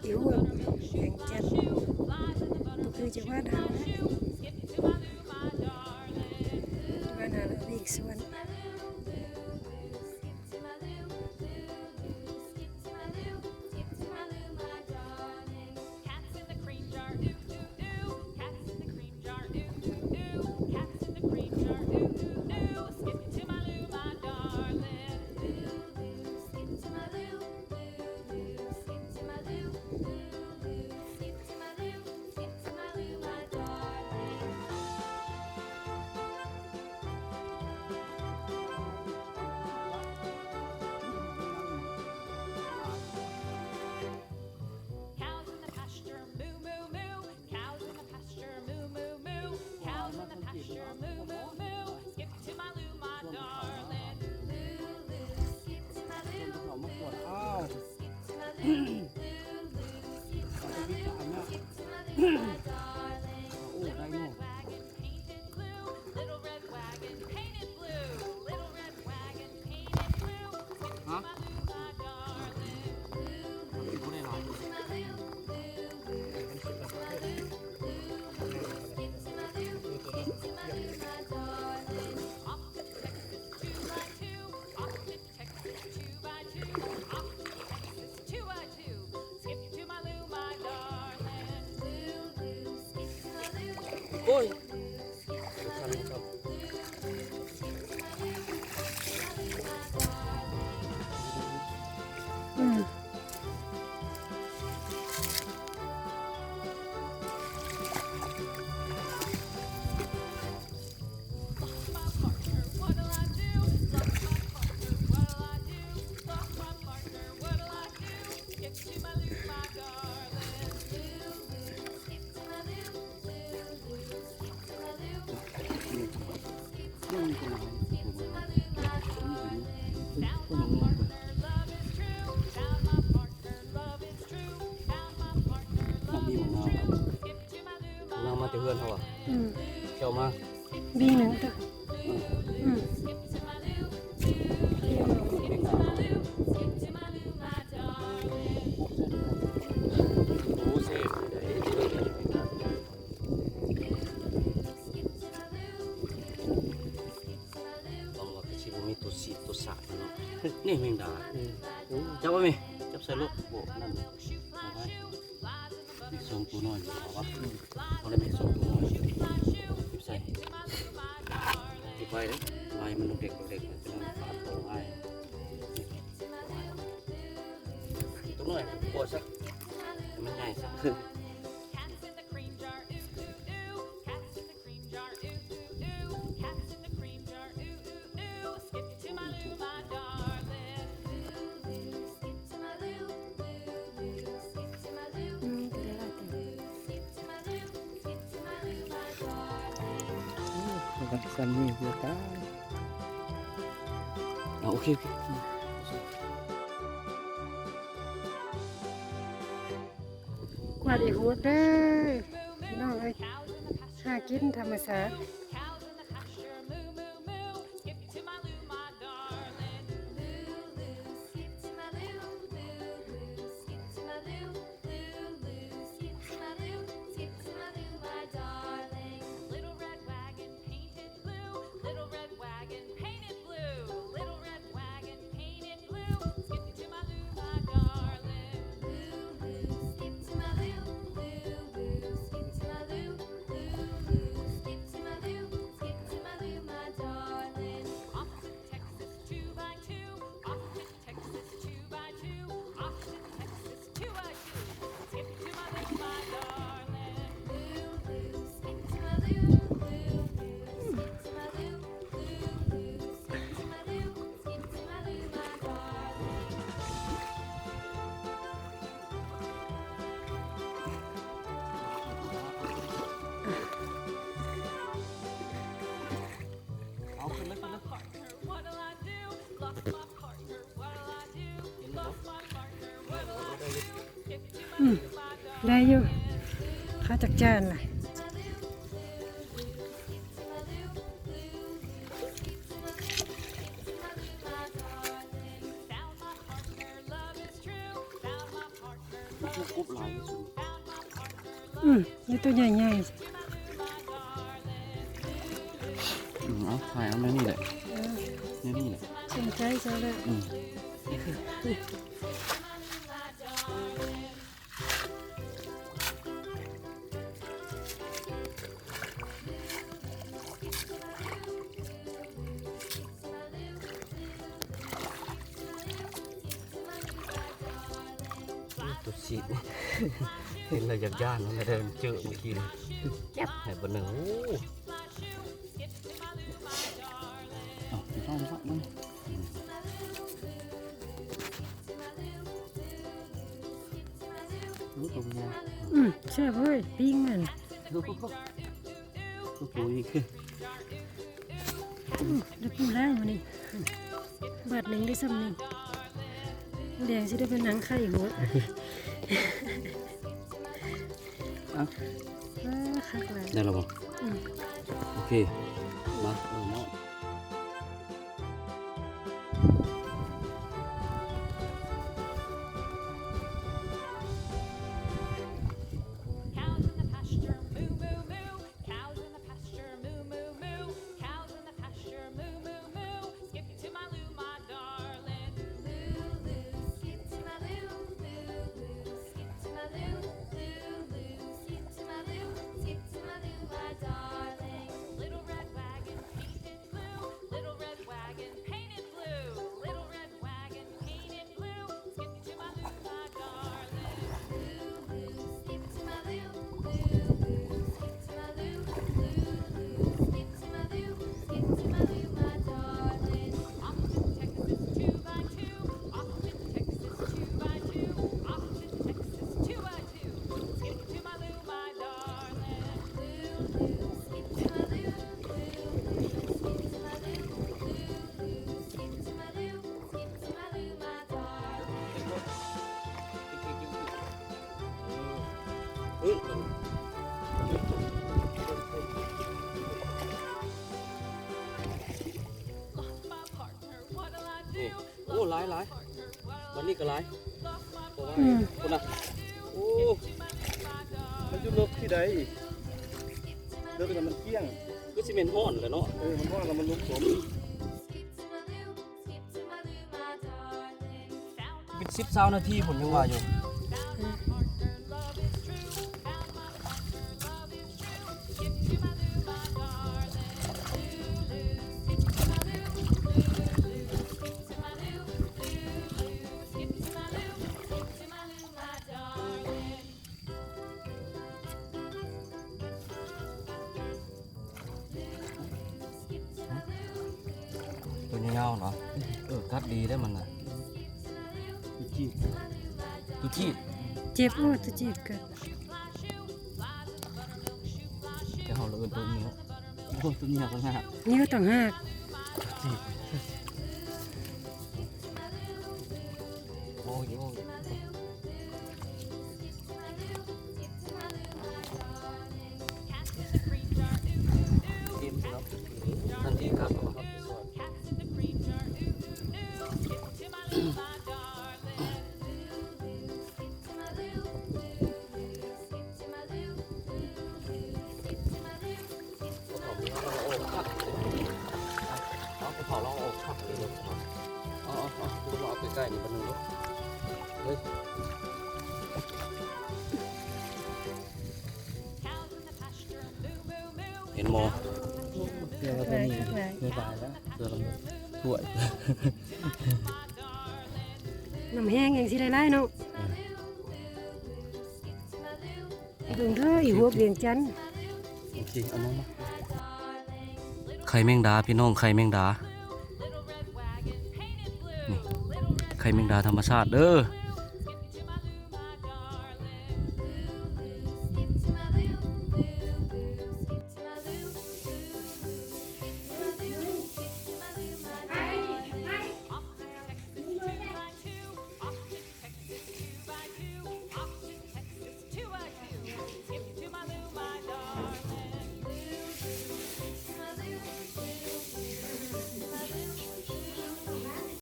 ອີຫົວແຂງຈັດ ບໍ່ຄືຈັງຫວັດເຮົານະ ບ້ານເຮົາລະວຽກສວນ.ນຳມາແຕ່ເຮືອນເຮົາຫວາ? ອືມ ເຈົ້າມາ ບີໜຶ່ງເດີ. ອືມ ອືມ ໂອ້ ເຊຟ ຫວັງວ່າຄືຊິບໍ່ມີຕົວສີດຕົວສາດເນາະ. ນີ້ແມງດາ ອືມ ຈັບໄວ້ແມ່ ຈັບໃສ່ໂລດ. ໂອ້ ນັ້ນ ເອົາໄວ້ ມີສອງຕົວນ້ອຍຢູ່ ເອົາວະ ເອົາໄດ້ແມ່ ສອງຕົວນ້ອຍ ເກັບໃສ່ ເກັບໄວ້ເດີ້ ໄວ້ມັນດຸກເດັກດຸກເດັກ ເປັນຟາດຕົວອ້າຍ ຕົວນ້ອຍ ປ່ອຍຊະ ໃຫ້ມັນໃຫຍ່ຊະ. Sunny ເຫຼືອຕາຍ. ເອົາ ໂອເຄ ໂອເຄ ກວາດອີກຫົວເດີ້ ພີ່ນ້ອງເອີຍ ຫາກິນທຳມະຊາດ.ອືມ ໄດ້ຢູ່ ຂ້າຈັກຈານລະ. ອືມ ເ ພວກກົບຫຼາຍທີ່ສຸດ. ອືມ ມີຕົວໃຫຍ່ໆ. ອືມ ເອົາ ຖ່າຍເອົາແນວນີ້ແຫຼະ. ເອີ ແນວນີ້ແຫຼະ ສົນໃຈເຈົ້າແລ້ວ. ອືມ. ໂອ້ ຕົວຊິ ເຫັນແລ້ວຢາກຢ້ານ ມັນໄດ້ເຈີເມື່ອກີ້ນີ້ ແຈັບໃຫ້ບາດໜຶ່ງ. ໂອ້ ເອົາ ເອົາ ເອົາ ເອົາ ອືມ ອືມ ແຊບເວີຍ ປີ້ງຫັ້ນ. ໂອ້ໂຫ ໂອ້ໂຫ ອືມ ໄດ້ປູແລ້ວມື້ນີ້ ບາດໜຶ່ງໄດ້ສ່ຳນີ້ ແດງຊິໄດ້ໄປນັ່ງໄຂ່ຫົວ. ເອົາ ເອີ ຄັກຫຼາຍ ໄດ້ແລ້ວບໍ່? ອືມ ໂອເຄ ມາ ເອີ ມາ.ນີ້ ໂອ້ ຫຼາຍໆ ບາດນີ້ກໍຫຼາຍ ເພາະວ່າ ອືມ ພຸ້ນນະ ໂອ້ ມັນຢູ່ເລິກທີ່ໃດ ເລິກແລ້ວມັນກ້ຽງ ຄືຊິແມ່ນຮ້ອນແຫຼະເນາະ. ເອີ ມັນຮ້ອນແລ້ວມັນລົງສົມ. ເປັນສິບຊາວນາທີພຸ້ນຍັງວ່າຢູ່. ຕົວຍາວໆເນາະ ເອີ ກັດດີເດ້ມັນນະ ຕົວຈີບ ຕົວຈີບ ເຈັບ ໂອ້ ຕົວຈີບກັດ ແຕ່ເຮົາລະເອີ້ນຕົວຍິ້ວ ໂອ້ ຕົວຍິ້ວຕ່າງຫາກ ຍິ້ວຕ່າງຫາກ ຈີບ ໂອ້ຍ ໂອ້ຍ. ເອົາ ເອົາ ເອົາໃກ້ໆນີ້ບາດໜຶ່ງເດີ ເອີ ເຫັນບໍ່? ເທື່ອລະບໍ່ມີ ບາຍແລ້ວ ເທື່ອລະຖ້ວຍ ນ້ຳແຫ້ງຍັງຊິໄດ້ຫຼາຍເນາະ. ເອີ ເບິ່ງເດີ ອີຫົວວຽງຈັນ ໂອເຄ ເອົາມາ ມາ ໄຂ່ແມງດາ ພີ່ນ້ອງ ໄຂ່ແມງດາ ນີ້ ໄຂ່ແມງດາທຳມະຊາດເດີ.